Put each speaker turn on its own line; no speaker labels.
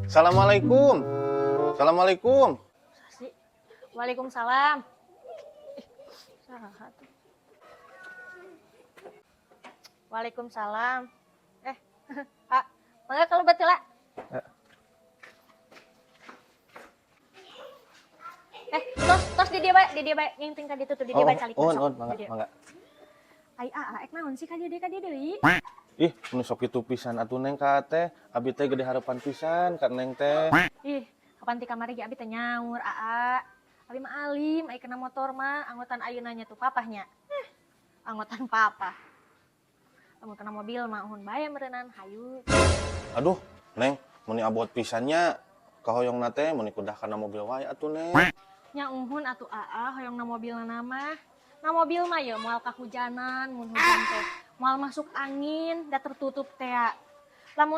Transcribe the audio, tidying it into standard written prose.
Assalamualaikum. Assalamualaikum.
Sasi. Waalaikumsalam. Ih, saha tuh? Waalaikumsalam. Eh, Pak, mangga kalau baca. Eh, tos tos di dieu bae, di dieu bae, ngingting ka ditu tuh, di dieu bae calik.
Oh,
sok,
oh,
di
mangga,
dieu.
Mangga.
Ai aa, ek naon sih ka dieu deui?
Ih, nu sok kitu pisan atuh, Neng, ka teh. Abi teh gede harapan pisan ka Neng teh.
Ih, kapan ti kamari ge abi teh nyaur, aa. Abi mah alim, ai kena motor mah anggotan ayeuna nya tuh papahnya. Eh, anggotan papa. Lamun kena mobil mah uhun bae meureunan, hayu.
Aduh, Neng, meni abot pisannya kahoyongna teh meni kudah kana mobil wae atuh, Neng.
Nya uhun atuh, aa, hoyong na mobilna mah. Na mobil mah ya moal kahujanan mun hujan teh. Moal masuk angin, da tertutup teh. Lamun